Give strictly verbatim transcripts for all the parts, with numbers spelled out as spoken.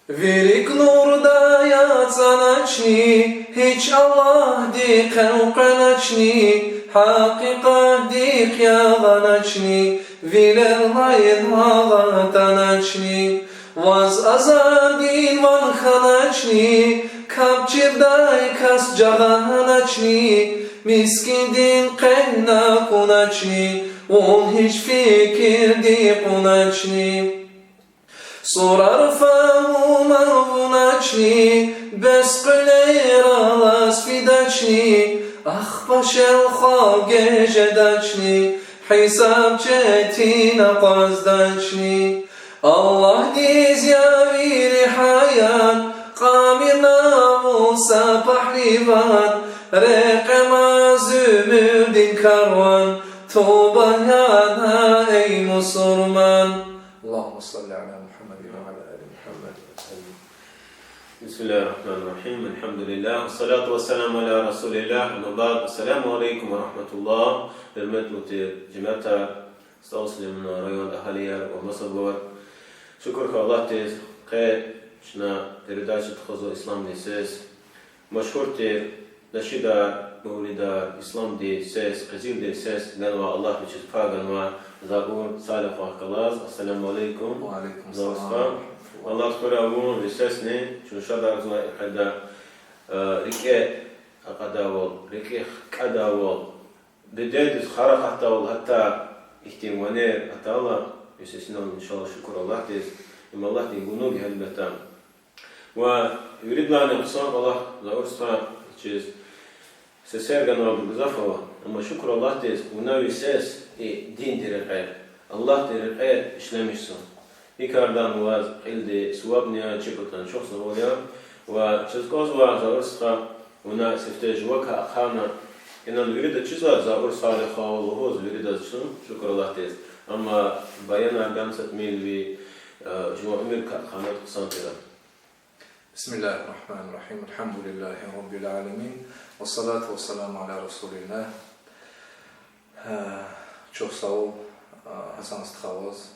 Вирик нурдай ацӀаначни, гьич Аллагьдихъ элкъвеначни, гьакъикъатдихъ яланачни, вилерилай алатаначни, ваз азардин ван хьаначни, капӀ чирдай кас жагъаначни, мискӀиндин къене акуначни, вун гьич фикирди кьуначни. Сурар фагьум авуначни, бес къуьлер алаз фидачни, ахпа шел хвал геж жедачни, гьисаб четин акъваздачни. Аллагьдиз я вири гьаят, кьамир намуса пагьливат, рекье маз уьмуьрдин карван, туба яна, эй мусурман. اللهم صل على محمد وعلى آل محمد. بسم الله الرحمن الرحيم. الحمد لله. والصلاة والسلام على رسول الله. أما بعد. السلام عليكم ورحمة الله. Гьуьрметлу тир жемятар, СтӀал Сулейманан район агьалияр ва масабур. Шукур хьуй Аллагьдиз, къе чна передача тухузва Исламдин сес. Машгьур тир нашидар, мавлидар, Исламдин сес, къизилдин сес ганвай, Аллагьди вичиз пай ганвай Заур Салихвахъ галаз. Ассаламу алейкум. Ва алейкум салам. Заур стха, Аллагьди хуьрай авун ви сесни, чун шадарзава и къайда, э, рикӀе акьадайвал, рикӀе хкӀадайвал, бедендиз хар акъатдайвал, гьатта ихьтин ванер атайла, ви сесинал, иншаллагь, шукур Аллагьдиз, им Аллагьдин гунуг гьелбетда. Ва виридалайни хъсан кӀвалах, Заур стха, чиз сесер ганвайбур гзаф ава, амма шукур Аллагьдиз, вуна ви сес и диндин рекье, Аллагьдин рекье ишлемишзава. И кардан ваз кьилди сувабни я, чи патан чухсагъул я. Ва чаз кӀанзава, Заур стха, вуна сифте жувакай ахъайна, инал вирида чизва Заур Салихвал лугьуз, виридаз чун, шукур Аллагьдиз. Амма баянар гана са тӀимил ви, э, жуван уьмуьрдикай ахъайнайтӀа хъсан тир. بسم الله الرحمن الرحيم. الحمد لله رب العالمين. والصلاة والسلام على رسول الله. Э, чухсагъул, э, Гьасан стха, ваз.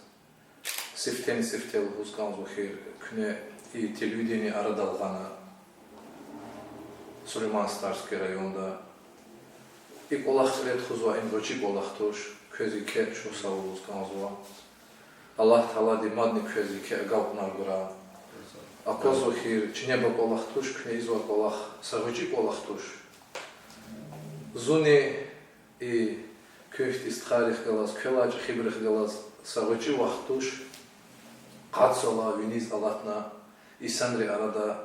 Сифтени-сифте лугьуз кӀанзава хьи, куьне и телевидение арадал гъана, Сулейман-Стальский районда. И кӀвалах кьиле тухузвай им гъвечӀи кӀвалах туш, квез еке чухсагъул лугьуз кӀанзава. Аллагь Таалади мадни квез еке агалкьунар гурай. Аквазва хьи, чинеба кӀвалах туш, куьне ийизвай кӀвалах са гъвечӀи кӀвалах туш. Зунни и куь ихьтин стхайрихъ галаз, квелай чӀехибурухъ галаз са гъвечӀи вахт туш, къад йисалай виниз алатна, инсанрин арада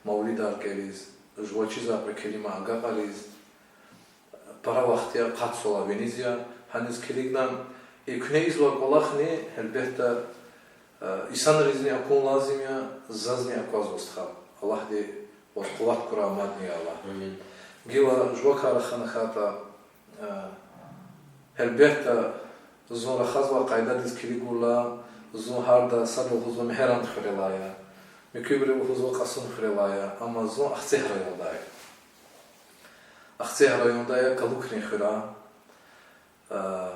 мавлидар кӀелиз, жува чизвай кьве келима агакьариз, пара вахт я, къад йисалай виниз я, гьаниз килигна, и куьне ийизвай кӀвалахни, гьелбетда, э, инсанризни акун лазим я, зазни аквазва, стха. Аллагьди ваз къуват гурай мадни, я Аллагь. Амин. Гила жувакай рахана хьайитӀа, э, гьелбетда, зун рахазвай къайдадиз килигайла, зун гьарда садал лугьузва Мегьарамд хуьрелай я, муькуьбуру лугьузва Кьасумхуьрелай я, амма зун Ахцегь райондай. Ахцегь райондай я, Калукрин хуьрай. Э,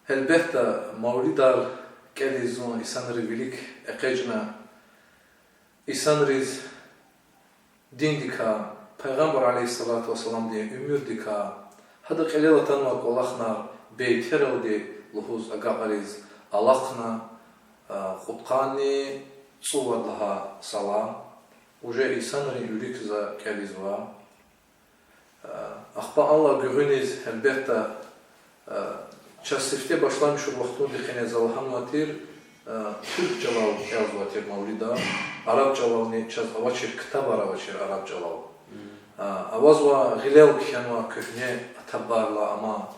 гьелбетда, мавлидар кӀелиз зун инсанрин вилик экъечӀна, инсанриз диндикай, Пайгъамбар عليه الصلاة والسلامдин уьмуьрдикай, гьада кьилел атанвай кӀвалахнар бейтералди лугьуз агакьариз алахъна, а, кьудкъанни цӀувад лагьай йисалай, уже инсанрин вилик за кӀелизва. Ахпа алай гуьгъуьниз, гьелбетда, чаз сифте башламишур вахтунди къене за лагьанвай тир, туьрк чӀалал кӀелзавай тир мавлидар, араб чӀалални чаз авачир, ктабар авачир араб чӀалал. Авазва гъилел кхьенвай куьгьне ктабарилай ама,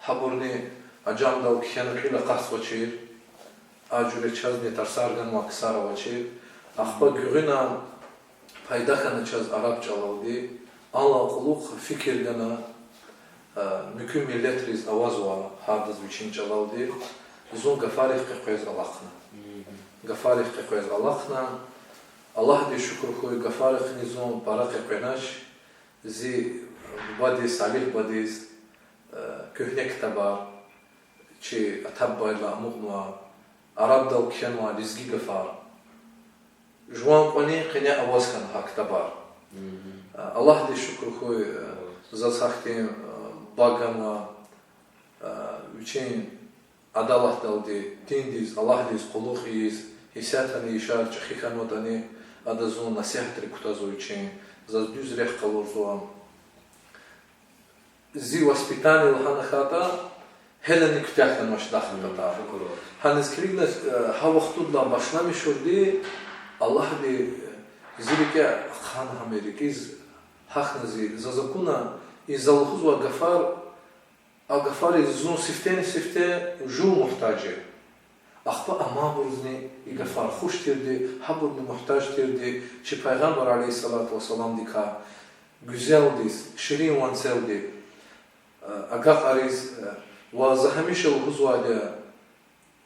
гьабурни аджамдал кхьена кьил акъатзавачир. А жуьре чазни тарсар ганвай ксар авачир. Ахпа гуьгъуьна пайда хьана чаз араб чӀалалди, алай кьулухъ фикир гана, муькуь миллетриз авазва гьардаз вичин чӀалалди, зун гафарихъ къекъвез алахъна. Гафарихъ къекъвез алахъна, Аллагьдиз шукур хьуй, гафарихъни зун пара къекъвенач, зи бубадиз, Салигь бадиз, куьгьне ктабар, чи ата-бубайрилай амукьнавай, арабдал кхьенвай лезги гафар. Жуван кӀвалин къене аваз хьана гьа ктабар. Аллагьдиз шукур хьуй, заз гьахьтин, э, багьама, э, вичин адалатдалди диндиз, Аллагьдиз къуллугъ ийиз, исятда и шар чӀехи хьанватӀани, ада зун насигьатрик кутазва вичин, заз дуьз рехъ къалурзава. Зи воспитание лагьана хьайитӀа, гьелени куьтягь хьанвач дахдатӀа. Гьаниз килигна, э, гьа вахтунилай башламишурди Аллагьди, э, зи рикӀе хъсан гьам рикӀиз гьахьна зи, заз акуна, и за лугьузвай гафар, а гафариз зун сифтени-сифте жув мугьтаж я. Ахпа амайбурузни и гафар хуш тирди, гьабурни мугьтаж тирди чи Пайгъамбар عليه الصلاة والسلامдикай гуьзелдиз, ширин ванцелди, э, агакьариз, э, ва за гьамиша лугьузвайди я,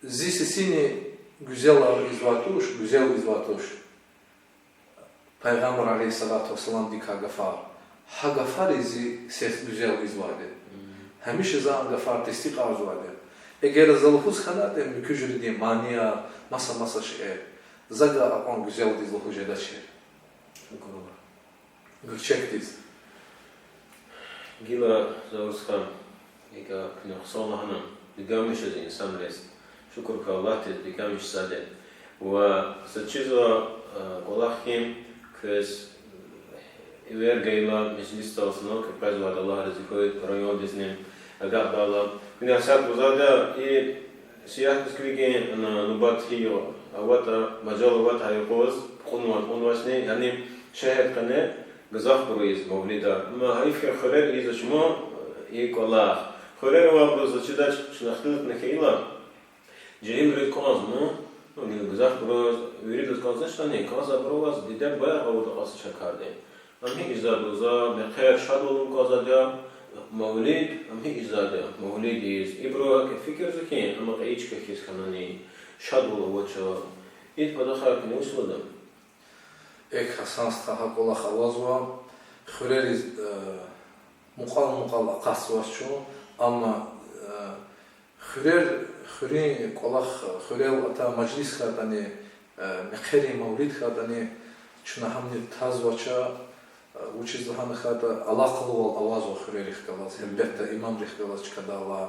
зи сесини гуьзелар ийизвай туш, гуьзел ийизвай туш Пайгъамбар عليه الصلاة والسلامдикай гафар. Гьа гафари зи сес гуьзел ийизвайди я. Гьамиша за а гафар тестикьарзавайди я. Эгер за лугьуз хьанайтӀа муькуь жуьредин манияр, маса-маса шейэр, за гьа акьван гуьзелдиз лугьуз жедачир. Гуьрчегдиз. Гила, Завурзхан, икӀ куьне хъсан лагьана, бегенмиш жез инсанриз. Шукур хьуй Аллагьдиз, бегенмиш сад я. Ва са чизва, э, кӀвалах хьи, квез, э, эвер гайила межлисдал санал къекъвезвайди, Аллагь рази хьуй, райондизни агакьдайла. Куьне сад гузвайди я, и сиягьдиз килигин, ана, нубат гьи аватӀа, мажал аватӀа гьа юкъуз, кьунвай, кьунвачни, яни шегьердин къене гзафбуру ийиз мавлидар. Амма гьайиф хьи, хуьрера ийизвач ман и кӀвалах. Хуьрера авайбуруз заз чидач, чна ихтилатна хьайила, жегьилриз кӀанзава, ну, гзафбуруз, виридаз кӀанзавач, яни кӀанзавайбуру аваз, диде-бубаяр гъавурда акьазва чакарди. Ам гьикӀ ийизвайди я, за мехъер шадвал авун кӀанзавайди я, мавлид, ам гьикӀ ийизвайди я, мавлид ийиз. Ибуру гьакӀ фикирзава хьи, амма кьейи чка хьиз хьанани, шадвал авач. Идалай патахъай куьне вуч лугьуда? Эхь, Гьасан стха, гьа кӀвалах авазва, хуьрериз, э, мукьвал-мукьвал акъатзавач чун, амма, э, хуьрер, хуьруьн кӀвалах, хуьрел атай мажлис хьайитӀани, э, мехъерин мавлид хьайитӀани, чна гьамни тазвач, э, вучиз лагьана хьайитӀа алакъалувал авазва хуьрерихъ галаз, гьелбетда, имамрихъ галаз чкадал алай,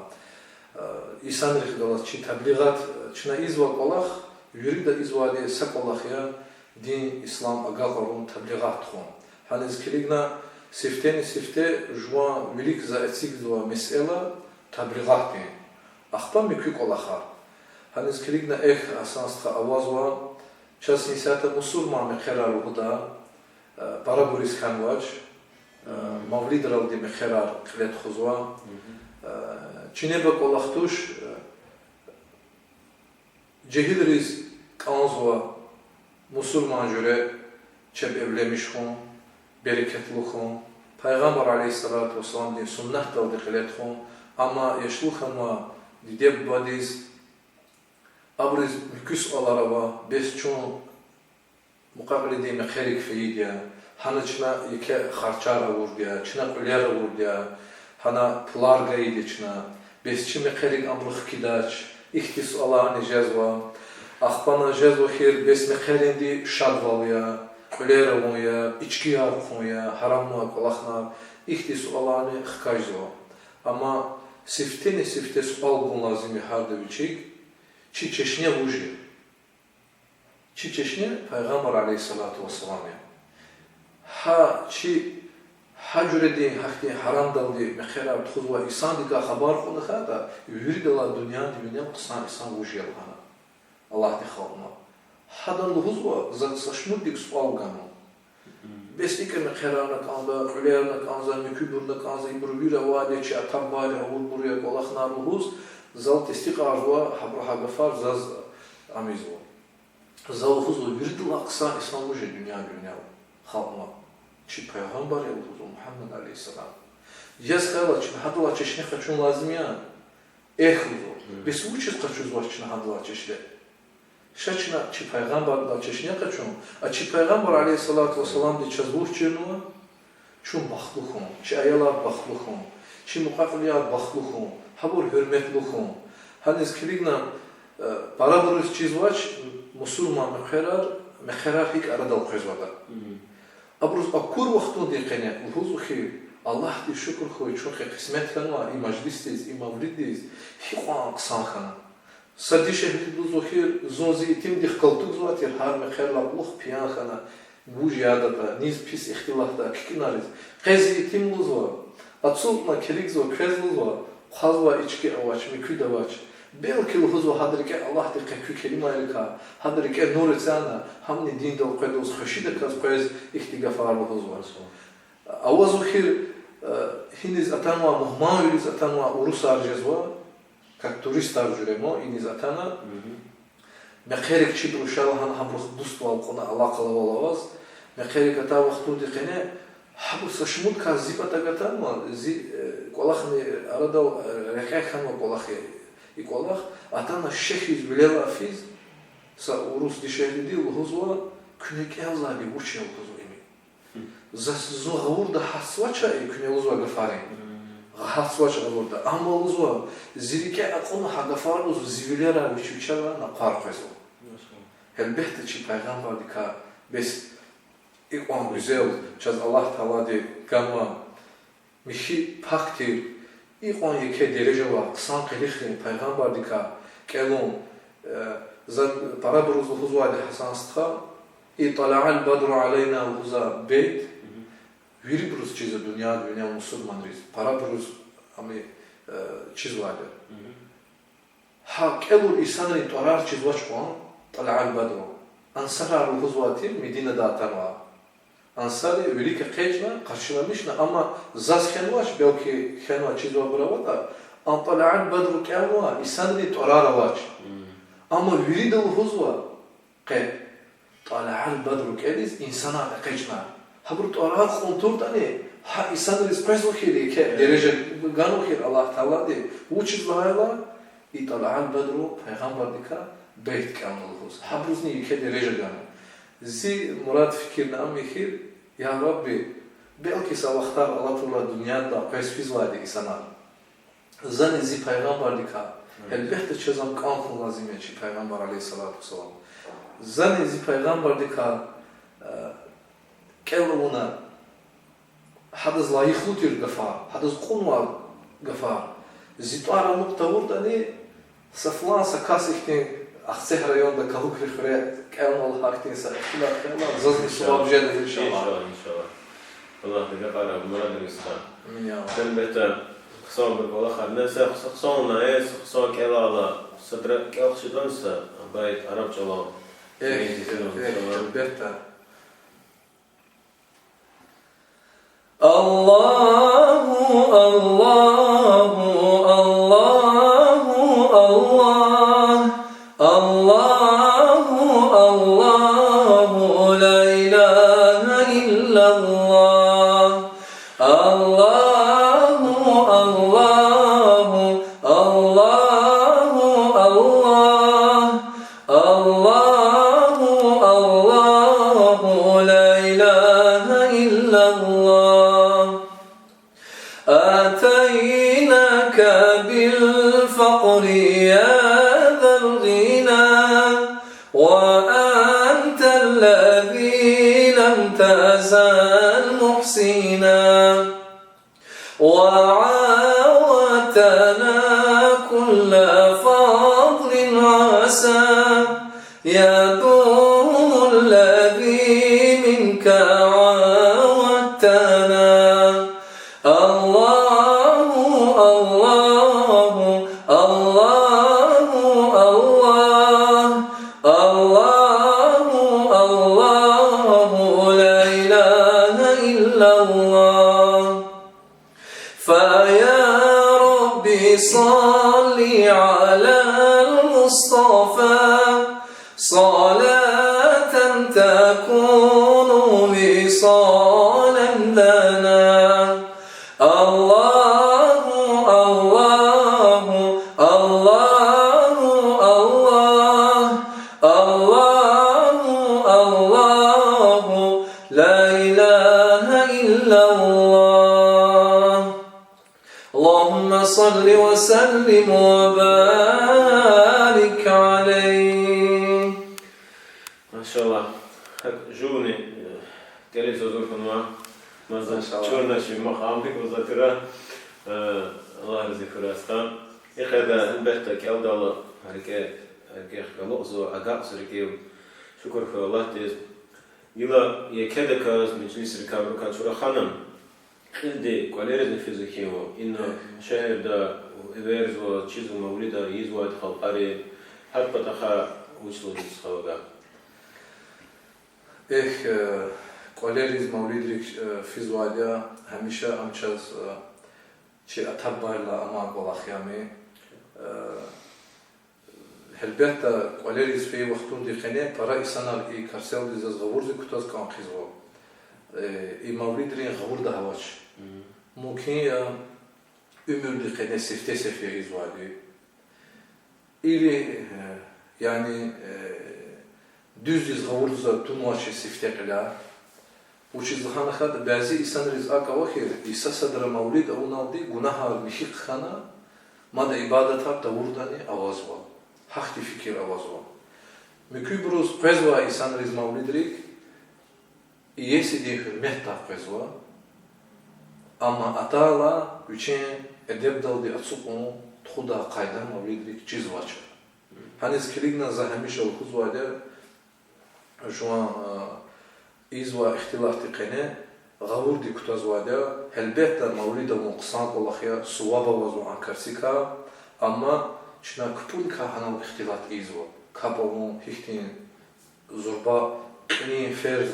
э, инсанрихъ галаз чи таблигъат, э, чна ийизвай кӀвалах, вирида ийизвайди са кӀвалах я, дин, ислам агакьарун, таблигъат тухун. Гьаниз килигна, сифтени-сифте жуван вилик за эцигзавай месэла таблигъатдин. Ахпа муькуь кӀвалахар. Гьаниз килигна, эхь, Гьасан стха, авазва, чаз исятда мусурман мехъерар лугьуда, э, парабуруз хьанвач, э, мавлидралди мехъерар кьиле тухузва. Э, чинеба кӀвалах туш, э, жегьилриз кӀанзава мусурман жуьре чеб эвленмиш хьун, берекетлу хьун, Пайгъамбар عليه الصلاة والسلامдин суннатдалди кьиле тухун, амма яшлу хьанвай диде-бубадиз, абуруз муькуь суалар ава, бес чун мукьва-кьилидин мехъерик фейиди я, гьана чна еке харчар авурди я, чна кьуьлер авурди я, гьана пулар гайиди я чна, бес чи мехъерик абуру хкидач, ихьтин суаларни жезва. Ахпа жезва хьи, бес мехъеринди шадвал ая, кьуьлер авун я, ичкияр хъувун я, гьарамнавай кӀвалахар, ихьтин суаларни хкажзава. Амма сифтени-сифте суал гун лазим я гьарда вичик: чи чешне вуж я? Чи чешне Пайгъамбар عليه الصلاة والسلام я. Гьа чи, гьа жуьредин гьахьтин гьарамдалди мехъерар тухузвай инсандикай хабар кьуна хьайитӀа, виридалай дуьньядин винел хъсан инсан вуж я лагьана, Аллагьди халкьнава. Гьадан лугьузва: за са шумуддик суал ганва. Бес икӀ мехъерарна кӀанда, кьуьлерна кӀанзава, муькуьбурна кӀанзава, ибуру вири авайди я, чи ата-бубайри авурбур я кӀвалахар лугьуз, зал тестикьарзава, гьабуру гьа гафар заз амизва. За лугьузва: виридалай хъсан инсан вуж я дуьньядин винел халкьнава? Чи Пайгъамбар я лугьузва, Мугьаммад عليه السلام. Яз хьайила, чна гьадалай чешне къачун лазим я? Эхь лугьузва. Бес вучиз къачузвач чна гьадалай чешне? Ша чна чи Пайгъамбардилай чешне къачун, а чи Пайгъамбар عليه الصلاة والسلامди чаз вуч чирнава? Чун бахтлу хьун, чи аялар бахтлу хьун, чи мукьва-кьилияр бахтлу хьун, гьабур гьуьрметлу хьун. Гьаниз килигна, э, парабуруз чизвач мусурман мехъерар, мехъерар гьикӀ арадал къвезватӀа. Абуруз акур вахтундин къене лугьузва хьи, Аллагьдиз шукур хьуй, чун къе къисмет хьанва и мажлисдиз, и мавлиддиз гьикьван хъсан хьана. Са дишегьлиди лугьузва хьи, зун зи итимдихъ галтугзавай тир, гьар мехъерилай кьулухъ пиян хьана, вуж ядатӀа, низ пис ихтилатда кикӀинариз. Къе зи итим лугьузва, ацукьна килигзава, квез лугьузва, хъвазвай ички авач, муькуьд авач. Белки лугьузва, гьадан рикӀе Аллагьди къе куь келимайрикай, гьадан рикӀе нур эцяна, гьамни диндал къведалаз, хвешидаказ къвез ихьтин гафар лугьузва. Авазва хьи, э, гьиниз атанвай, мугьманвилиз атанвай урусар жезва, как туристар жуьре ма иниз атана. Мехъерик чибуру ша лагьана, гьабуруз дуствал кьуна, алакъалувал аваз. Мехъерик атай вахтунди къене гьабур са шумуд кас зи патав атанва, зи, э, кӀвалахни арадал, э, рекье хьанва кӀвалах, и кӀвалах. Атана шехьиз, вилелай физ, са урус дишегьлиди лугьузва: куьне кӀелзавайди вуч я, лугьузва, им. Заз, зун гъавурда гьатзавач и куьне лугьузвай гафарин. Гьатзавач гъавурда. Амма лугьузва, зи рикӀе акьуна гьа гафар, лугьузва, зи вилерай вич-вичелай накъвар къвезва. Гьелбетда, чи пайгъамбардикай бес икьван гуьзел чаз Аллагь Таалади ганва михьи, пак тир, икьван еке дережа авай, хъсан къилихрин пайгъамбардикай кӀелун, э, за парабуруз лугьузвайди я, Гьасан стха, и طلع البدر علينا лугьузвай бейт вирибуруз чизва, дуьньяда винел мусурманриз, парабуруз ам, э, чизвайди я. Гьа кӀелун инсанрин тӀварар чизвач кьван, طلع البدر. Ансарар лугьузвай тир, Мединадай атанвай. Ансари вилик экъечӀна, къаршиламишна, амма заз хьанвач, белки хьанвай чизвайбур аватӀа, ам طلع البدر кӀелнава, инсанрин тӀварар авач. Амма вирида лугьузва къе طلع البدر кӀелиз инсанар экъечӀна. Гьабурун тӀварар кьун туртӀани, гьа инсанриз къвезва хьи, еке дережа ганва хьи Аллагь Таалади, вучиз лагьайла, и طلع البدر пайгъамбардикай бейт кӀелна лугьуз. Гьабурузни еке дережа гана. Зи мурад, фикирни ам я хьи, я Рабби, белки са вахтар алатайла дуьньядилай къвез физвайди инсанар. Зани зи пайгъамбардикай, гьелбетда, чаз ам кӀан хьун лазим я, чи пайгъамбар عليه الصلاة والسلام. Зани зи пайгъамбардикай, э, кӀел авуна, гьадаз лайихлу тир гафар, гьадаз кьунвай гафар. Зи тӀвар амукь тавуртӀани, са флан са кас ихьтин Ахцегь районда калукри хуьре кӀелнава лагьайтӀа, ихьтин са ихтилат хьайила, зазни суваб жеда, иншаллагь. Иншаллагь, иншаллагь. Аллагьди гафар мурадриз хьа. Амин, я Аллагь. Гьелбетда, хъсанбур кӀвалахар. Неса хъсан, хъсан лугьуз, хъсан кӀелайла, садра кӀел хъжеда са бейт араб чӀалал. Эхь, иншаллагь, эхь, гьелбетда. الله، الله، الله، الله، الله، الله، لا إله إلا الله. الله، الله، الله، الله، الله، الله، لا إله إلا الله. أتيناك بالفقر يا ذا الغنى، وأنت الذي لم تزل محسنا. وعاودتنا كل فضل عسى يدوم الذي منك عاودتنا. الله، الله، الله، الله، الله، الله، لا إله إلا الله. فيا رب صل على المصطفى صلاة تكون وصالا لنا. الله، الله، الله، الله، الله، الله، لا إله إلا الله. اللهم صل وسلم وبارك عليه. Машаллагь. Гьакӏ жувни, э, кӏелиз гьазур хьанва. Маса машаллагь, чӏуру чи макьам гьикӏ ваз атура, э, Аллагь рази хьурай, стха. И къайдада, гьелбетда, кӏелдайла рикӏе, рикӏе галукьзава, агакьзава рикӏив. Шукур хьуй Аллагьдиз. Гила екедаказ межлисрикай абурукай чӏуру хьана, кьилди кӏвалеризни физва хьи, ина шегьерда эверзава, чизва мавлидар, ийизвайди халкьари, гьа патахъай вуч лугьуз, стха, вавай? Эхь, э, кӏвалериз мавлидрик, э, физвайди я, гьамиша ам чаз, э, чи ата-бубайрилай амай кӏвалах я ам. Э, гьелбетда, кӏвалериз фейи вахтунди къене пара инсанар и карселди заз гъавурди кутаз кӏан хъийизва. Э, и мавлидрин гъавурда авач. Мумкин я, уьмуьрди къене сифте-сифте ийизвайди. Или, э, яни, э, дуьздиз гъавурдиз тунвач сифте кьиляй. Вучиз лагьана хьайитӏа, бязи инсанриз акӏ ава хьи, са садра мавлид авуналди гунагьар михьи хъхьана, мад ибадатар тавуртӏани авазва. Гьахьтин фикир авазва. Муькуьбуруз къвезвай инсанриз мавлидрик иесидин гьуьрметдай къвезва, амма атайла вичин эдебдалди ацукьун тухудай къайда мавлидрик чизвач. Гьаниз килигна, за гьамиша лугьузвайди я, жуван, а, ийизвай ихтилатдин къене гъавурди кутазвайди я, гьелбетда, мавлид авун хъсан кӏвалах я, суваб авазва а карсикай, амма чна кпӏуникай гьанал ихтилат ийизва, капӏ авун, гьихьтин зурба кьилин ферз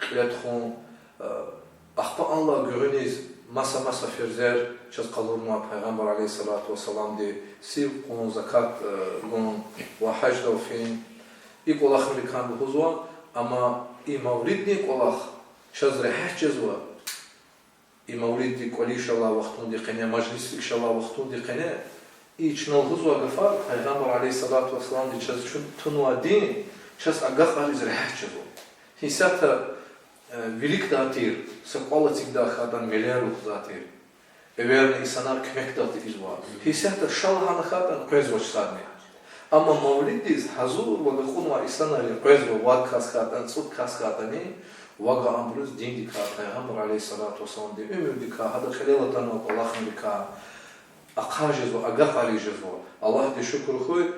кьиле тухун, а, ахпа анлай гуьгъуьниз маса-маса ферзер чаз къалурнавай Пайгъамбар عليه الصلاة والسلامди: сив кьун, закат, а, гун ва гьаждал фин. И кӏвалахрикай лугьузва, амма и мавлиддин кӏвалах чаз регьят жезва. И мавлиддин кӏвале ша алай вахтунди къене, межлисрик ша алай вахтунди къене, и чна лугьузвай гафар, Пайгъамбар عليه الصلاة والسلامди чаз чун тунвай дин, чаз агакьариз регьят жезва. Гьасятда, э, виликдай тир, са кӏвал эцигдай хьайитӏани мелер лугьузвай тир. Эверни инсанар куьмекдалди ийизва. Гьасятда ша лагьана хьайитӏани къвезвач садни. Амма мавлиддиз гьазурвал акьунвай инсанри къвезва, вад кас хьайитӏани, цӏуд кас хьайитӏани, ваъ, абуруз диндикай, Пайгъамбар عليه الصلاة والسلامдин уьмуьрдикай, гьадан кьилел атанвай кӏвалахрикай ахъа жезва, агакьариз жезва. Аллагьдиз шукур хьуй,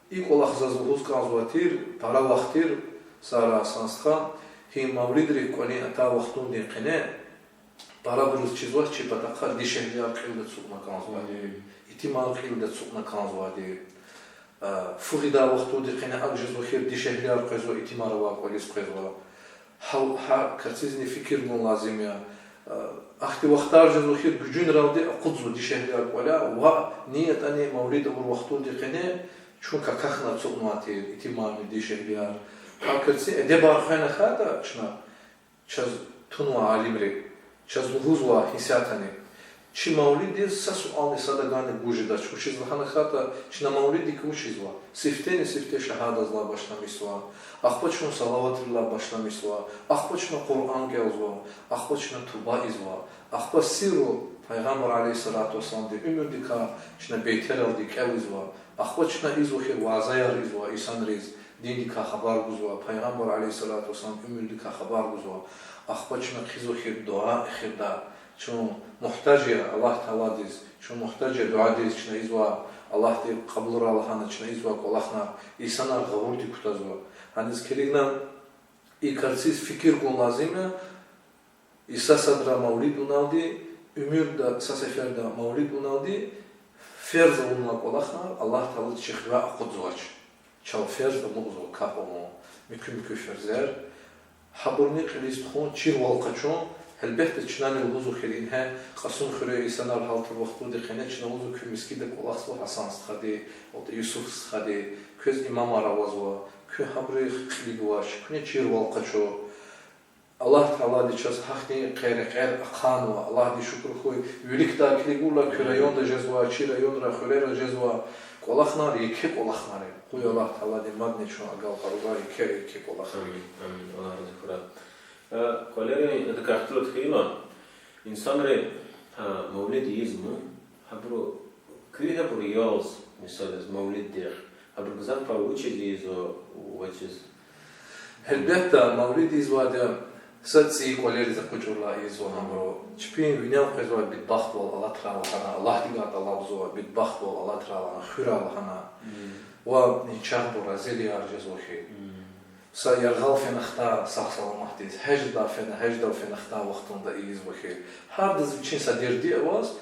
и кӏвалах заз лугьуз кӏанзавай тир, пара вахт тир, Сара Сансхан, гьи мавлидрик кӏвалин атай вахтундин къене парабуруз чизвач, чи патахъай дишегьлияр кьилди ацукьна кӏанзавайди, итимар кьилди ацукьна кӏанзавайди. А, фу гъидай вахтунди къене акӏ жезва хьи, дишегьлияр къвезва, итимар авай кӏвализ къвезва. Гьа, гьа карцизни фикир гун лазим я. А, ахьтин вахтар жезва хьи, гуьжуьнралди акъудзава дишегьлияр кӏваляй, ва ниятӏани мавлид авур вахтунди къене чун какахьна ацукьнавай тир итимарни дишегьлияр. Гьа карцин эдебар хвена хьайитӏа чна, чаз тунвай алимри, чаз лугьузвай гьасятдани, чи мавлиддиз са суални садавайни гуз жедач, вучиз лагьана хьайитӏа, чна мавлиддик вуч ийизва? Сифтени-сифте шагьадатдилай башламишзава, ахпа чун салаватрилай башламишзава, ахпа чна Къуръан кӏелзава, ахпа чна туба ийизва, ахпа сирру Пайгъамбар عليه الصلاة والسلامдин уьмуьрдикай чна бейтералди кӏелзава, ахпа чна ийизва хьи, вязаяр ийизва инсанриз, диндикай хабар гузва, Пайгъамбар عليه الصلاة والسلامдин уьмуьрдикай хабар гузва, ахпа чна хъийизва хьи, дуьа эхирдай, чун мугьтаж я Аллагь Тааладиз, чун мугьтаж я дуьадиз, чна ийизва, Аллагьди кьабулрай лагьана чна ийизвай кӏвалахар, инсанар гъавурди кутазва. Гьаниз килигна, и карциз фикир гун лазим я, и са садра мавлид авуналди, уьмуьрда са сеферда мавлид авуналди, ферз авунвай кӏвалахар Аллагь Таалади чи хиве акъудзавач. Чал ферз амукьзава капӏ авун, муькуь-муькуь ферзер. Гьабурни кьилиз тухун, чирвал къачун, гьелбетда, чнани лугьузва хьи, ингье Кьасумхуьре инсанар гьалтур вахтунди къене чна лугьузва, куь мискӏинда кӏвалахзава Гьасан стхади, Юсуф стхади, квез имамар авазва, куьн гьабурухъ кьилив авач, куьне чирвал къачу. Аллагь Таалади чаз гьахьтин рекьер ахъайнава, Аллагьдиз шукур хьуй, виликдай килигайла куь районда жезвай, чи районра, хуьрера жезвай кӏвалахар еке кӏвалахар я. Къуй Аллагь Таалади мадни чун агалкьарурай еке, еке кӏвалахар. Амин, амин, Аллагь рази хьурай. Э, кӏвалерин адакай ихтилат хьайила, инсанри, э, мавлид ийизма, гьабуру, куь гьабуру ялз, мисал яз, мавлиддихъ, гьабуру гзаф пай вучиз ийизва, вучиз? Гьелбетда, мавлид ийизвайди я, са цӀийи кӀвалериз экъечӀайла ийизва гьабуру. Чпин винел къвезвай бедбахтвал алатрай лагьана, Аллагьдивай тӀалабзава бедбахтвал алатрай лагьана, хуьрай лагьана. Ва и чахъ абур разилияр жезва хьи. Са яргъал фена хтай сагъ-саламатдиз, гьаждал фена, гьаждал фена хтай вахтунда ийизва хьи. Гьардаз вичин са дерди аваз,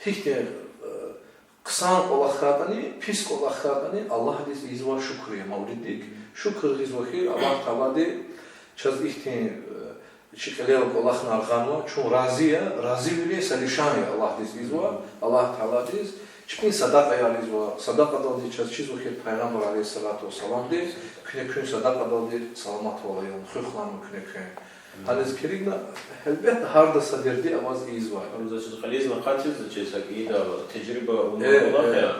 гьихьтин, э, хъсан кӀвалах хьайтӀани, пис кӀвалах хьайтӀани, Аллагьдиз ийизвай шукур я мавлиддик. Шукур гъизва хьи, Аллагь Таалади чаз ихьтин, э, чи кьилел кӀвалахар гъанва, чун рази я, разивилин са лишан я Аллагьдиз ийизва, Аллагь Тааладиз. Чпин садакьаяр ийизва, садакьадалди чаз чизва хьи Пайгъамбар عليه الصلاة والسلامди, куьне куьн садакьадалди саламатвал ая, хуьх лагьанва куьне куьн. Гьаниз килигна, гьелбетда, гьардаз са дерди аваз ийизвай. Гьам заз чиз кьилизна къачиз, заз чиз гьакӀ ийида, тежриба авуна кӀвалах я.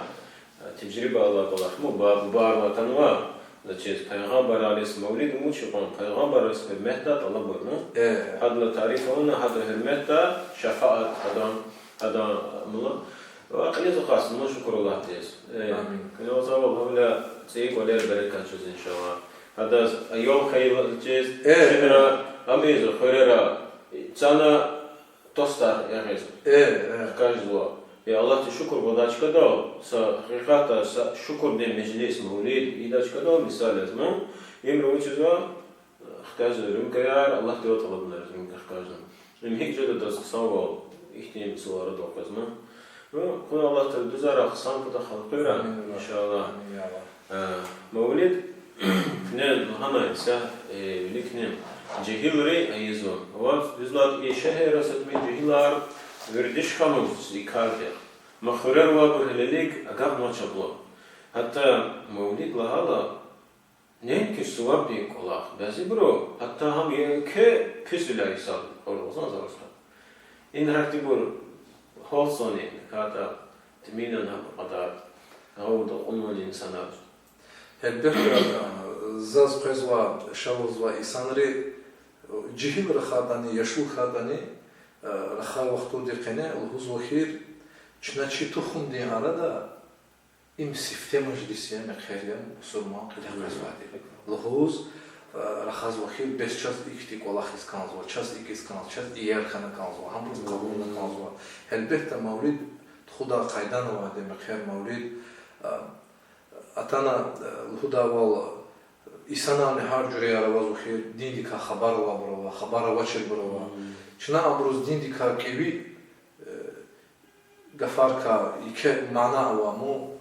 Тежриба авай кӀвалах, му ба-, бубайрилай атанва, заз чиз Пайгъамбар عليه السلام мавлид вуч я кьван, Пайгъамбар عليه السلام гьуьрметда тӀалабурна. Гьадалай тариф авуна, гьада гьуьрметда шафаат, гьадан, гьадан, мула. Ва кьилиз акъатна, мула, шукур Аллагьдиз. Амин. Куьне вацӀал гьавиляй цӀийи кӀвалера берекат жез, иншаллагь. Гьадаз аял хьайила чиз, шегьерра, ам ийизва хуьрера, цана тостар ягъиз хкажзава. Я Аллагьдиз шукур гудай чкадал, са гьакъикъатда са шукурдин межлис, мавлид ийидай чкадал, мисал яз, ну, им вуч жезва, хкажзава рюмкаяр, Аллагьдивай тӀалабунар рюмка хкажна. Им гьикӀ жеда адаз хъсанвал, ихьтин сувар арадал къвезва. Ну, кьуна Аллагьди дуьзара хъсан кутаз халкьура, иншаллагь. Э, мавлид, куьне лагьанай са, э, виликни жегьилри ийизва. Ва дуьз лагьайтӀа, и шегьерра са тӀимил жегьилар вердиш хьанваз и кардихъ. Ма хуьрера авайбур гьелелиг агакьнавач абуру. Гьатта мавлид лагьайла, неинки сувабдин кӀвалах, бязибуру гьатта гьам еке писвиляй гьисабзава, кьурбузан зарарсда. Ина гьахьтинбур гьалтзавани, ката тӀимил лагьана кьадар, гъавурда кьунвани инсанар. Гьелбетда, заз къвезва, ша лугьузва, инсанри жегьил рахайтӀани, яшлу хьайтӀани, рахай вахтунди къене лугьузва хьи, чна чи тухумдин арада им сифте межлис я, мехъер я, мусурман кьиле къвезвайди лугьуз, рахазва хьи, бес чаз ихьтин кӀвалах ийиз кӀанзава, чаз икӀ ийиз кӀанзава, чаз иер хьана кӀанзава, гьабуруз къалурна кӀанзава. Гьелбетда, мавлид тухудай къайдани авайди, мехъер мавлид, атана, лугьудайвал, инсанарни гьар жуьреяр авазва хьи, диндикай хабар авайбур ава, хабар авачирбур ава. Чна абуруз диндикай кӀеви гафарикай еке мана ава, му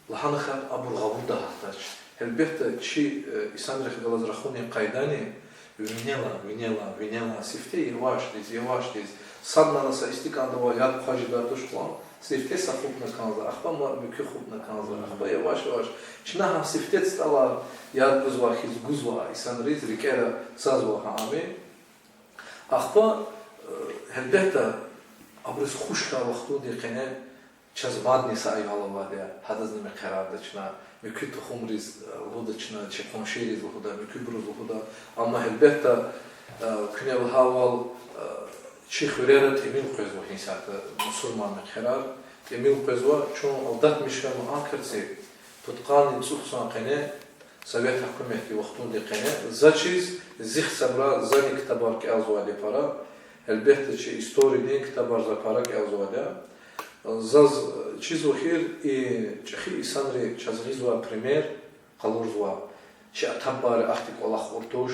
лагьана хьи, абур гъавурда гьатдач. Гьелбетда, чи инсанрихъ галаз рахунин къайдани винелай, винелай, винелай, сифте явашдиз, явашдиз. Садлагьана са истикӀандавай яд хъваз жедай туш кьван, сифте са хупӀна кӀанзава, ахпа муькуь хупӀна кӀанзава, ахпа яваш-яваш. Чна гьа сифте цӀалар яд гузвай хьиз гузва инсанриз, рикӀера цазва гьа ами. Ахпа, гьелбетда, абуруз хуш хьайи вахтунди къене чаз мадни са аял авайди я, гьадазни мехъерарда чна, муькуь тухумриз лугьуда чна, чи къуншийриз лугьуда, муькуьбуруз лугьуда. Амма, гьелбетда, куьне лагьайвал, чи хуьрера тӀимил къвезва гьисятда мусурман мехъерар, тӀимил къвезва, чун алдатмиш хьайила акурла, пудкъанни цӀуд йисан къене, совет гьукуматдин вахтунди къене, заз чиз, зи гьисабра, зани ктабар кӀелзавайди пара, гьелбетда, чи историдин ктабар за пара кӀелзавайди я. Заз чизва хьи, и чӀехи инсанри чаз гъизвай пример къалурзава, чи ата-бубайри ахьтин кӀвалах кьур туш,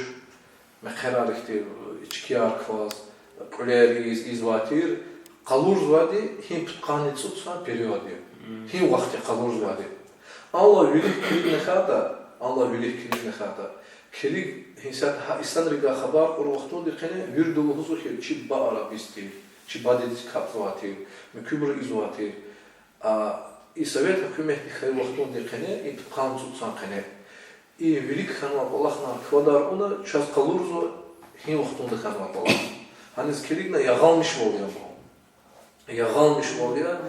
мехъерар ихьтин ичкияр кваз, кьуьлер ийиз, ийизвай тир, къалурзавайди гьи пудкъанни цӀуд йисан период я. Гьи вахтунда къалурзавайди. Аллагь вилик килигна хьайитӀа, Аллагь вилик килигна хьайитӀа, килиг, гьисятда гьа инсанрикай хабар кьур вахтунди къене вирида лугьузва хьи, чи бубайри бизтир, чи бадедиз капӀзавай тир, муькуьбуру ийизвай тир. А, и совет гьукуматдин хьайи вахтунди къене, и пудкъанни цӀуд йисан къене, и вилик хьанвай кӀвалахар квадарна, чаз къалурзава гьи вахтунда хьанвай кӀвалах. Гьаниз килигна, ягъалмишвал я абур. Ягъалмишвал я,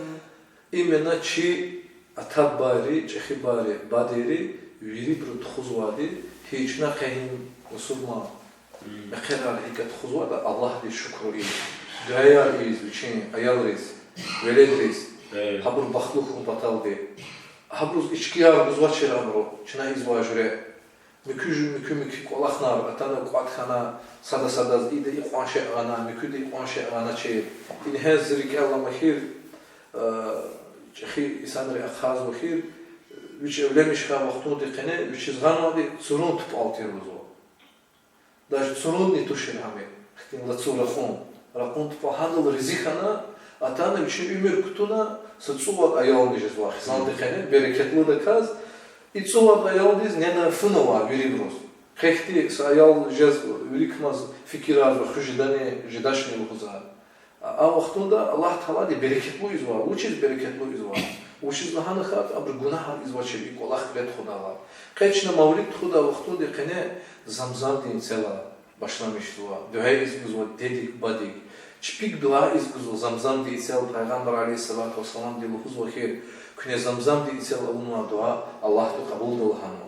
именно чи ата-бубайри, чӀехи бубайри, бадейри, вирибуру тухузвайди, гьи чна къе гьи мусурман мехъерар гьикӀ тухузватӀа, Аллагьдиз шукур ийиз, дуьаяр ийиз вичин аялриз, веледриз, гьабур бахтлу хьун паталди. Гьабуруз ичкияр гузвачир абуру, чна ийизвай жуьре. Муькуь жу-, муькуь-муькуь кӀвалахар атана, кӀватӀ хьана, сада-садаз ида икьван шей гъана, муькуьда икьван шей гъаначир. Ингье зи рикӀел алама хьи, э, чӀехи инсанри ахъайзава хьи, вич эвленмиш хьайи вахтунди къене вичиз гъанвайди цурун тупӀал тир лугьузва. Даже цурунни тушир гьам, хьтин лацу ракъун. Ракъун тупӀал гьадал рази хьана, атана вичин уьмуьр кутуна, са цӀувад аялни жезва хизанди къене, берекетлудаказ, и цӀувад аялдиз неда фунава вирибуруз. Къе хьтин са аял жез виликамаз фикирарзава, хуьз жедани, жедачни лугьузва. А вахтунда Аллагь Таалади берекетлу ийизва, вучиз берекетлу ийизва? Вучиз лагьана хьайитӀа, абуру гунагьар ийизвачир и кӀвалах кьиле тухудайла. Къе чна мавлид тухудай вахтунди къене Замзамдин цел алай башламишзава, дуьа ийиз гузва дедик-бубадик, чпик дуьа ийиз гузва Замзамдин цел, Пайгъамбар عليه الصلاة والسلامди лугьузва хьи, куьне Замзамдин цел авунвай дуьа Аллагьди кьабулда лагьанва.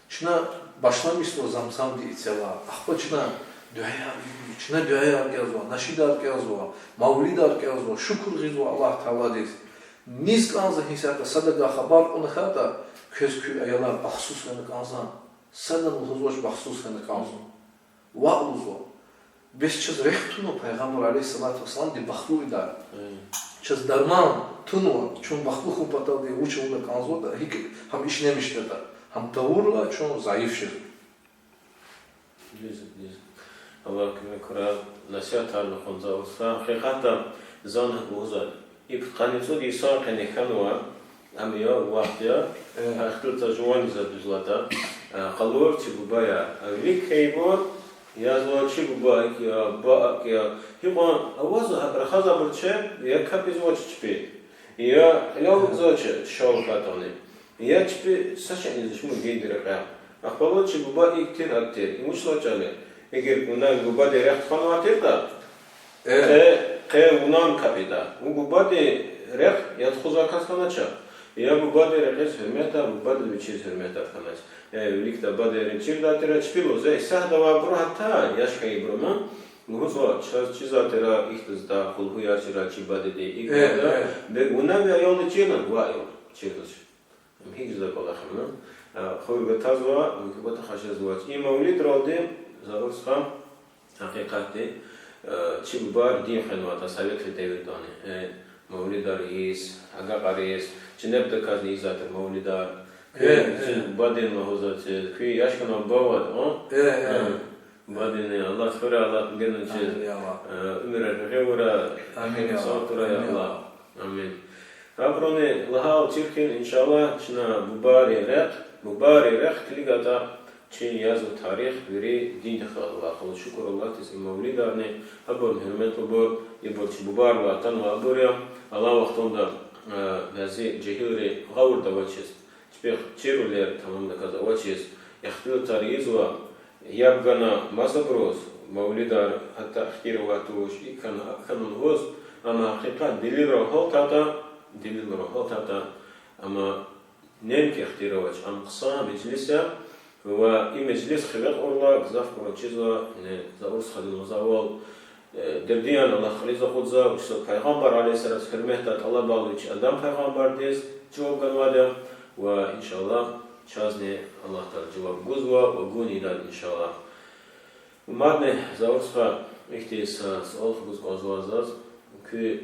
Чна башламишзава Замзамдин цел алай, ахпа чна дуьаяр, чна дуьаяр кӀелзава, нашидар кӀелзава, мавлидар кӀелзава, шукур гъизва Аллагь Тааладиз. Низ кӀанзава гьисятда, садавай хабар кьуна хьайитӀа, квез куь аялар бахтсуз хьана кӀанзава, садани лугьузвач бахтсуз хьана кӀанзава. Ваъ лугьузва. Бес чаз рехъ тунва Пайгъамбар عليه الصلاة والسلامди бахтлу ийидай. Чаз дарман тунва, чун бахтлу хьун паталди вуч авуна кӀанзаватӀа, гьикӀ гьам ишлемишзаватӀа. Гьам тавурла чун зайиф жезва. Дуьз, дуьз. Аллагь куьмек хьурай, насигьатарни кьазва вуса. Гьакъикъатда, зани гьакӀ лугьузва. И пудкъанни цӀуд йисан къене хьанва, ам я вахт я, ихтилатар жуван за дуьз лагьайтӀа, къалур чи бубаяр. Вилик хьайибур язва чи буба икӀ я, буба акӀ я. Гьикьван авазва, рахазва абур чеб, я капӀ ийизвач чпи, я кьилел ийизвач, шал хьайитӀани, я чпи са шейни жемир диндин рекье. Ахпа лугьуз чи буба икӀ тир, акӀ тир. Им вуч означает? Эгер вуна ви бубадин рехъ тухванвай тиртӀа, къе, къе вуна капӀ ийида. Вун бубадин рехъ ятӀухузвай кас хьанач. Я бубадин рекьиз гьуьрметар, бубадиз вичиз гьуьрметар хьанач. Э, виликдай бубадин рехъ чирдай тир, чпи лугьуз, э, исятда авайбуру, гьатта яш хьайибуруни лугьузва, чаз чизвай тир ихьтин зда, къулгьуяр чирай чи бубадиди, икӀ я. Бес вуна ви аялди чирна, ваъ, чирзавач. Ам гьикӀ жедай кӀвалах я. Хуьр гатазва, муькуь патахъай жезвач. И мавлидралди, Завур стха, гьакъикъатди, чи бубайри дин хвенвайтӀа советрин девирдани, мавлидар ийиз, агакьариз, чинебдаказни ийизвай тир мавлидар. Куь бубадин лугьузвай тир, куь яш хьана бубавайди, а? Бубадин, Аллагьди хуьрай алай генани чиз, уьмуьрар регъуьрай, сагъ хьурай, я Аллагь. Амин. Абуруни лагьайвал чир хьи, иншаллагь, чна бубайрин рехъ, бубайрин рехъ килигайтӀа, чи язва тарих вири диндихъ галаз алакъалу. Шукур Аллагьдиз, и мавлидарни, абурни, гьуьрметлубур, ибур чи бубайрилай атанвайбур я, алай вахтунда бязи жегьилри гъавурда авачиз, чпихъ чирвилер тамамдаказ авачиз, ихтилатар ийизва, яб гана масабуруз, мавлидар гьатта ихтир авай туш, икӀ хьана, акӀ хьана лугьуз, амма гьакъикъат делилрал гьалтайтӀа, делилрал гьалтайтӀа, амма неинки ихтир авач, ам хъсан межлис я, ва и межлис хиве кьурла гзаф Къуръан чизва, яни Завур стхадин лугьузвайвал, Дердияр Аллагь кьилиз акъудзава, вучиз Пайгъамбар عليه الصلاة والسلام гьуьрметдай тӀалабайла вич Адам пайгъамбардиз жаваб ганвайди я, ва, иншаллагь, чазни Аллагь Таала жаваб гузва ва гун ийида, иншаллагь. Мадни, Завур стха, ихьтин са суал хгуз кӀанзава заз, куь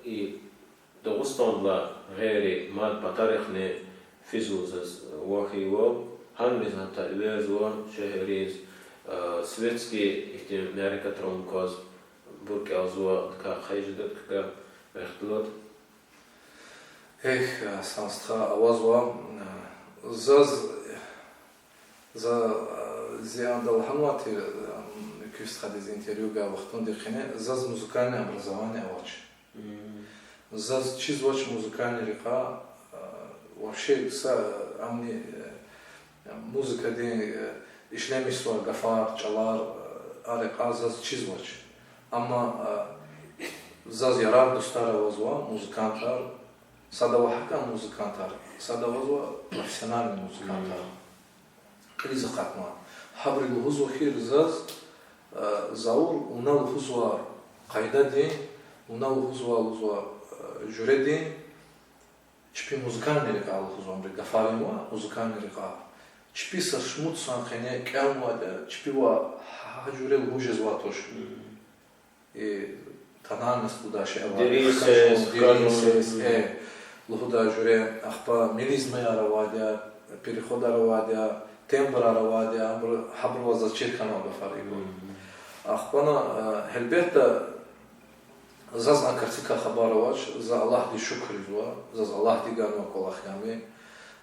и Дагъустандилай гъейри мад патарихъни физва заз вахийвал, гьаниз гьатта эверзава шегьерриз, светский ихьтин мярекатрални кваз, бур кӀелзава, адакай хайи жедатӀа куькай ихтилат. Эхь, Сан стха, авазва, заз, за, зи анда лагьанвай тир, куь стхадиз интервью гай вахтунди къене, заз музыкальный образование авач. Заз чизвач музыкальный рекьяй, вообще са, амни, музыкадин ишлемишзавай гафар, чӀалар, а рекьяй заз чизвач. Амма заз ярар-дустар авазва музыкантар, сад ава гьакӀан музыкантар, сад авазва профессиональный музыкантар. Кьилиз акъатна. Гьабуру лугьузва хьи заз, Завур, вуна лугьузва къайдадин, вуна лугьузва, лугьузва, жуьредин, чпин музыкальный рекьяй лугьузва, абуру гафарин ва музыкальный рекьяй. Чпи са шумуд сан къене кӀелнавайди я, чпивай гьа жуьре лугьуз жезвай туш. И тональность лугьудай шей авайди, дерин сес, хкажун, дерин сес, э, лугьудай жуьре, ахпа мелизмаяр авайди я, переходар авайди я, тембрар авайди я, абур, гьабурувай заз чир хьанвай гафар я ибур. Ахпа, э, гьелбетда, заз а картинкай хабар авач, за Аллагьдиз шукур ийизва, заз Аллагьди ганвай кӀвалах я ам.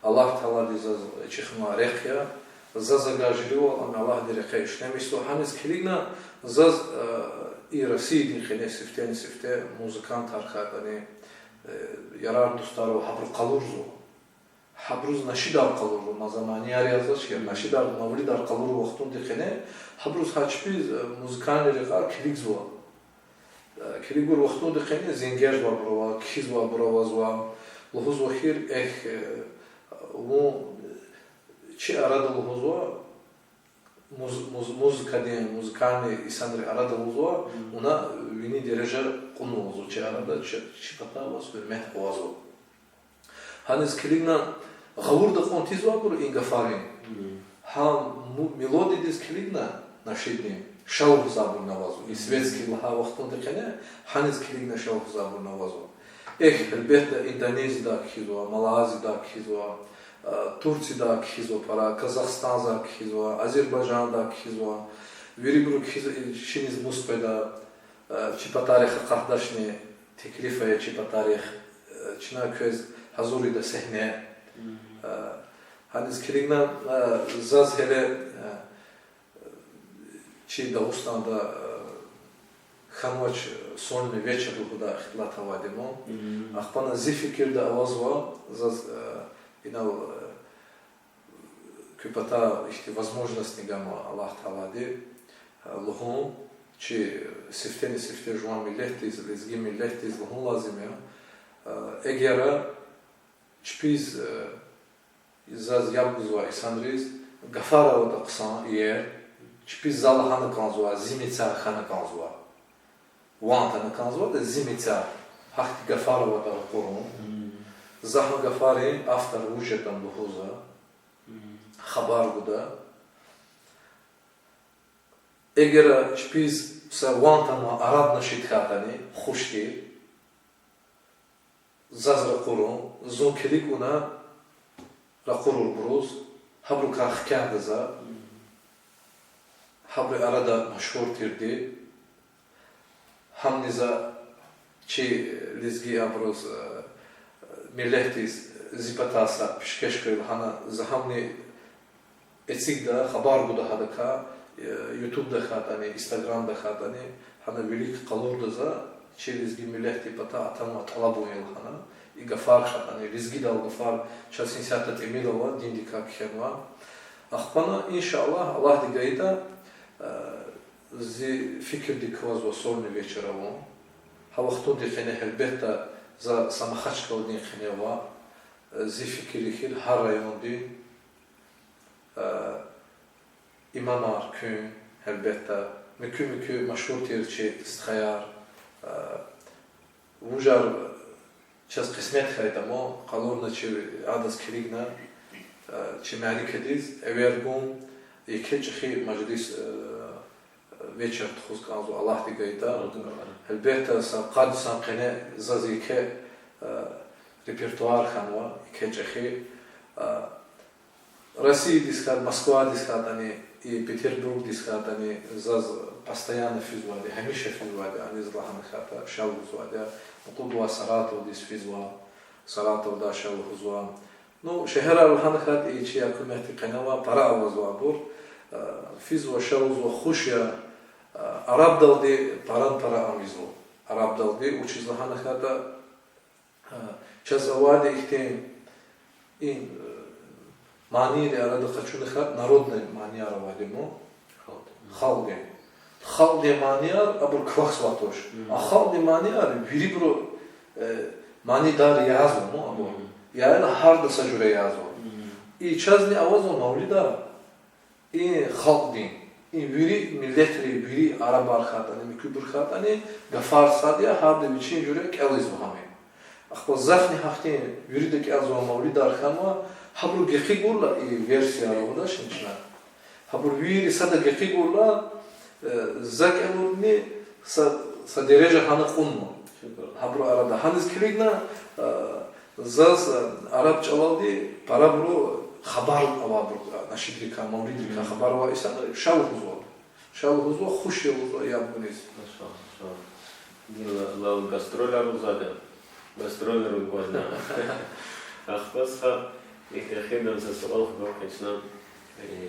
Аллагь Таалади заз чӀехи рехъ я, заз агакьарвал ам Аллагьдин рекье ишлемишзава. Гьаниз килигна заз, э, и Россиядин къене сифтени-сифте музыкантар хьайитӀани, э, ярар-дустар ава, гьабуру къалурзава. Гьабуруз нашидар къалурзава, ма за манияр язавач, я нашидар, мавлидар къалурун вахтунди къене, гьабуруз гьа чпиз, э, музыкальный рекьяр килигзава. Э, килигур вахтунди къене зенгер жезвайбур ава, кхьизвайбур авазва, лугьузва хьи, эхь, э, вун чи арада лугьузва, муз-, муз-, музыкадин, музыкальный инсанрин арада лугьузва, вуна вини дережа кьунва лугьузва, чи арада чи, чи патай ваз гьуьрмет авазва. Гьаниз килигна гъавурда кьун тийизвайбур и гафарин. Гьа му-, мелодиядиз килигна нашидни, ша лугьузвайбур авазва. И светский лагьай вахтунди къене гьаниз килигна ша лугьузвайбур авазва. Эхь, гьелбетда, Индонезиядай кхьизва, Малайзиядай кхьизва, э, Турциядай кхьизва пара, Казахстандай кхьизва, Азербайжандай кхьизва. Вирибуру кхьизва, и чиниз мус къведа, э, чи патарихъ акъатдачни теклиф ая чи патарихъ, э, чна квез гьазур ийида сегьне. Э, гьаниз килигна, э, заз гьеле, э, чи Дагъустанда, э, хьанвач сольный вечер лугьудай ихтилат авайди ман. Ахпа зи фикирда авазва, заз, э, инал, э, куь патай ихьтин возможностьни ганва Аллагь Таалади, э, лугьун, чи сифтени-сифте жуван миллетдиз, лезги миллетдиз лугьун лазим я, э, эгера чпиз, э, заз яб гузвай инсанриз гафар аватӀа хъсан иер, чпиз за лагьана кӀанзава, зи мецар хьана кӀанзава. Ван атана кӀанзаватӀа, зи мецар, гьахьтин гафар аватӀа ракъурун. За гьа гафарин автор вуж ятӀани лугьузва, хабар гуда. Эгера чпиз са ван атанвай араб нашид хьайитӀани хуш тир, заз ракъурун, зун килигна ракъурурбуруз, гьабурукай хкягда за, гьабурун арада машгьур тирди, гьамни за чи лезги абуруз, э, миллетдиз зи патай са пишкеш хьуй лагьана, за гьамни эцигда, хабар гуда гьадакай, э, ютубда хьайитӀани, инстаграмда хьайитӀани, гьана вилик къалурда за, чи лезги миллетдин патай атанвай тӀалабун я лагьана, и гафар хьайитӀани, лезгидал гафар, чаз исятда тӀимил ава, диндикай кхьенва. Ахпа, иншаллагь, Аллагьди гайитӀа, э, зи фикирдик квазва сольный вечер авун. Гьа вахтунди къене гьелбетда за са Махачкъаладин къене ава, э, зи фикир я хьи гьар районди, э, имамар куьн, гьелбетда, муькуь-муькуь машгьур тир чи стхаяр, э, вужар чаз къисмет хьайитӀа, ам къалурна чи адаз килигна, э, чи мярекатдиз эвер гун, еке чӀехи межлис, э, вечер тухуз кӀанзава, Аллагьди гайитӀа. Гьелбетда, са къад йисан къене заз еке, э, репертуар хьанва, еке чӀехи, э, Россиядиз хьайитӀа, Москвадиз хьайитӀани, и Петербургдиз хьайитӀани, заз постоянно физвайди, гьамиша физвайди, аниз лагьана хьайитӀа, ша лугьузвайди, мукьуд лагьай Саратовдиз физва, Саратовдай ша лугьузва. Ну, шегьерар лагьана хьайитӀа, и чи гьукуматдин къене авай пара авазвайбур, э, физва, ша лугьузва, хуш я, э, арабдалди паран-пара ам ийизва. Арабдалди, вучиз лагьана хьайитӀа, Э, чаз авайди ихьтин, и, э, манийрин арада къачуна хьайитӀа, народный манияр авайди ман. Халкьдин. Халкьдин. Халкьдин манияр абур квахьзавай туш. А халкьдин манияр вирибуру, э, манидар язва ман абур. Яни гьарда са жуьре язва. И чазни авазва мавлидар. И халкьдин, и вири миллетрин, вири арабар хьайитӀани, муькуьбур хьайитӀани, гафар сад я, гьарда вичин жуьре кӀелзава гьам. Ахпа захъни гьахьтин вирида кӀелзавай мавлидар хьанва, гьабуру гекъигайла и версияр авадач чна. Гьабур вири сада гекъигайла, э, за кӀелурни са, са дережа гьана кьунва. Гьабурун арада гьаниз килигна, э, заз, э, араб чӀалалди парабуру хабар авайбур, э, нашидрикай, мавлидрикай хабар авай инсанри ша лугьузва. Ша лугьузва, хуш я лугьузва яб гуниз. Машаллагь, машаллагь. Гила лал гастролар лугьузвайди. Гастролар лугьузвайди. Ахпа са ихьтин эхирдин са суал хкведа чна. Э,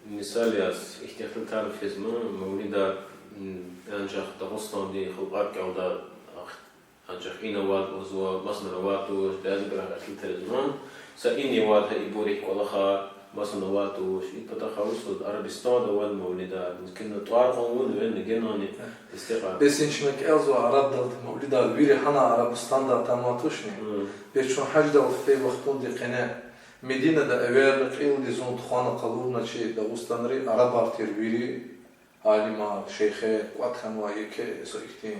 мисал яз, ихьтин ихтилатар физма, мавлидар, м, анжах Дагъустандин халкьар кӀелда, ах-, анжах ина авайд лугьузва, масанра авайд туш, бязи грах эхтилатаризма. Са ина авайд гьа ибур, и кӀвалахар, масанра авайд туш. И патахъай вучзава Арабистанда авайд мавлидар, мумкин, тӀвар кьун вун венна генани, дестекьар. Бес ин чна кӀелзава арабдалди мавлидар, вири гьана Арабистанда атанвай тушни. Бес чун гьаждал фей вахтунди къене Мединада эверна, кьилди зун тухвана, къалурна чи дагъустанри, арабар тир вири, алимар, шейхер, кӀватӀ хьанвай еке са ихьтин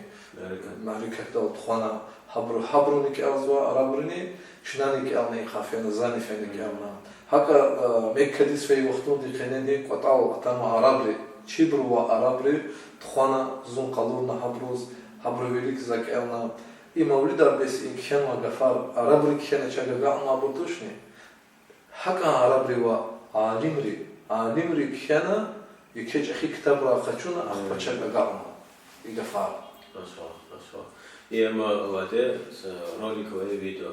мярекатдал тухвана, гьабуру, гьабуруни кӀелзава, арабрини, чнани кӀелна и кьван фена, зани фена кӀелна. ГьакӀа, э, Меккадиз фей вахтунди къенени кӀватӀал атанвай арабри, чибурувай арабри тухвана, зун къалурна гьабуруз, гьабурун вилик за кӀелна. И мавлидар бес и кхьенвай гафар арабри кхьена чаз агакьнавайбур тушни? ГьакӀан арабри ва алимри, алимри кхьена, еке чӀехи ктабрай къачуна, ахпа чаз агакьна и гафар. Машаллагь, машаллагь. И амма авайди, с-, ролик ва видео.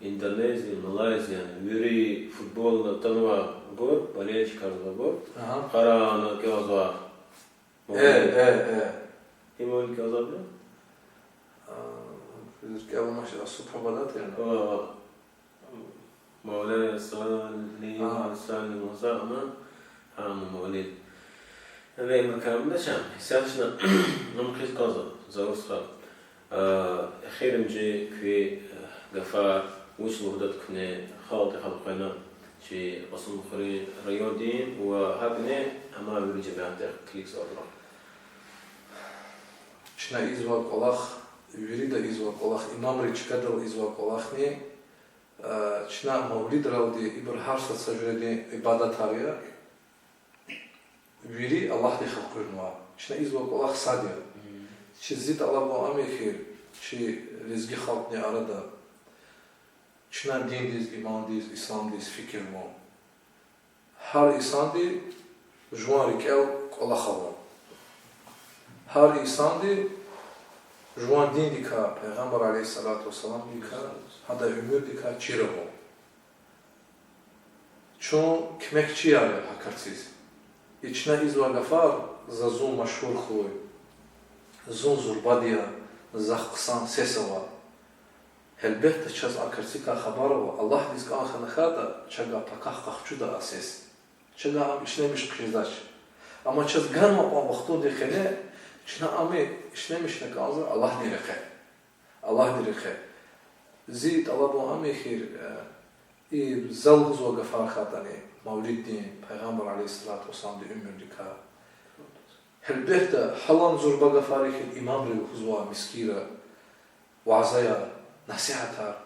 Индонезия, Малайзия, вири футболда атанвайбур, болельщикар авайбур, къарагъна кӀелзава. Э, э, э. Им кӀелзавайбур? А, кӀелмач, а субгьа бадатӀа яни? Ва, ва. Мавлая салли, а, салли ва саллим, гьа, мавлид. Яни, макамда чан, исятда чна, нам хъийиз кӀанзава, Завур стха. А, эхиримжи куь, э, гафар, вуч лугьудатӀа куьне, халкьдихъ элкъвена, чи Кьасумхуьруьн райондин ва гьакӀни амай вири жемятдихъ, килигзавайбурухъ. Чна ийизвай кӀвалах, вирида ийизвай кӀвалах, имамри чкадал ийизвай кӀвалахни, э, чна мавлидралди, ибур гьар са са жуьредин ибадатар я, вири Аллагьдихъ элкъуьрнава. Чна ийизвай кӀвалах сад я. Чи зи тӀалабун ам я хьи, чи лезги халкьдин арада чна диндиз, имандиз, исламдиз фикир авун. Гьар инсанди жуван рикӀел кӀвалах авун. Гьар инсанди жуван диндикай, Пайгъамбар عليه الصلاة والسلامдикай, гьадан уьмуьрдикай чир авун. Чун куьмекчияр я гьа карциз. И чна ийизвай гафар за зун машгьур хьуй, зун зурбади я, захъ хъсан сес ава. Гьелбетда, чаз а карцикай хабар ава, Аллагьдиз кӀан хьана хьайитӀа, чавай пакагь къахчуда а сес. Чавай ам ишлемиш хъжедач. Амма чаз ганвай кьван вахтундин къене чна ам ишлемишна кӀанзава Аллагьдин рекье. Аллагьдин рекье. Зи тӀалабун ам я хьи, э, и за лугьузвай гафар хьайитӀани, мавлиддин, Пайгъамбар عليه الصلاة والسلامдин уьмуьрдикай. Гьелбетда, гьалан зурба гафар я хьи, имамри лугьузва мискӀинра, вязаяр, насигьатар,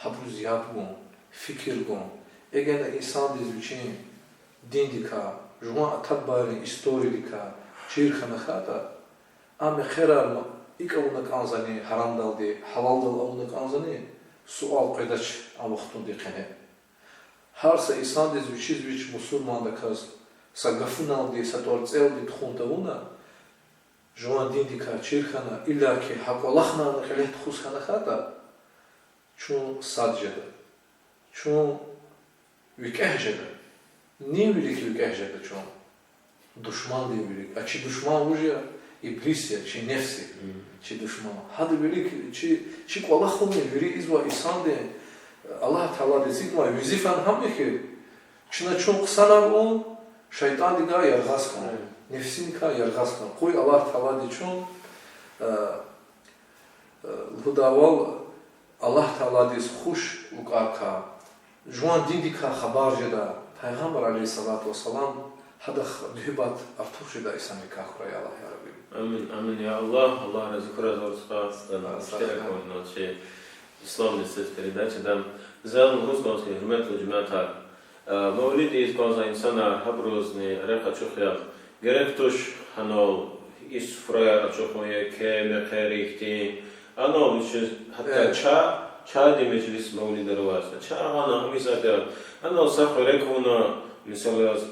гьабуруз яб гун, фикир гун. Эгена инсандиз вичин диндикай, жуван ата-бубайрин историядикай чир хьана хьайитӀа, а мехъерар икӀ авуна кӀанзавани, гьарамдалди, гьалалдал авуна кӀанзавани, суал къведач а вахтундин къене. Гьар са инсандиз вичиз вич мусурмандаказ са гафуналди, са тӀварцӀелди тухун тавуна, жуван диндикай чир хьана, иллаки гьа кӀвалахни кьиле тухуз хьана хьайитӀа, чун сад жеда. Чун викӀегь жеда. Нин вилик викӀегь жеда чун? Душмандин вилик. А чи душман вуж я? Иблис я, чи нефс я. Чи душман. Гьадан вилик чи, чи кӀвалахунин, вири ийизвай инсандин, Аллагь Таалади эцигнавай везифа гьам я хьи, чна чун хъсанар авун, шайтӀандикай яргъаз хьун, нефсиникай яргъаз хьун. Къуй Аллагь Таалади чун, э, лугьудайвал, Аллагь Тааладиз хуш лукӀарикай, жуван диндикай хабар жедай, Пайгъамбар عليه الصلاة والسلام, гьадахъ муьгьуьббат артух жедай инсанрикай хьурай Аллагь, я Рабби. Амин, амин, я Аллагь, Аллагь рази хьурай, Завур стха, иштиракун чи Ислам лезет передачада. Заз лугьуз кӀанзава, гьуьрметлу жемятар, э, мавлид ийиз кӀанзавай инсанар гьабурузни рехъ ачух я. Герек туш гьанал и суфраяр ачухун, еке мехъер ихьтин. Анал вичиз гьатта, э, ча, чайдин межлис мавлидар аваз. Чай гъана, гьамиша я. Анал са хуьрек авуна, мисал яз,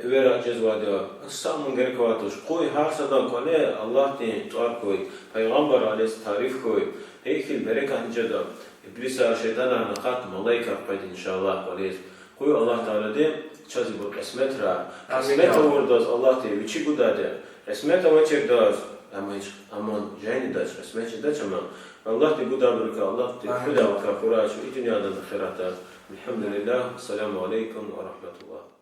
эвер жезвайди я, са ман герек авайди туш. Къуй гьар садан кӀвале Аллагьдин тӀвар хьуй, пайгъамбар алейгьиссалам тариф хьуй, гьа ихьтин берекатни жеда. Иблисар, шейтанарни акъат, малаикар къведа, иншаллагь, кӀвализ. Къуй Аллагь Таалади чаз ибур кьисметрай. Амин, я Аллагь. Кьисмет авурдаз Аллагьди вичи гудайди я. Кьисмет авачирдаз, амма гьич, аман жайни дач, кьисмет жедач, амма Аллагьди гудайбурукай, Аллагьди, амин, хуьдай вакай хьурай чун и дуьньядани ахиратдани. Альгьамдулиллагь. Ассаламу алейкум ва рагьматуллагь.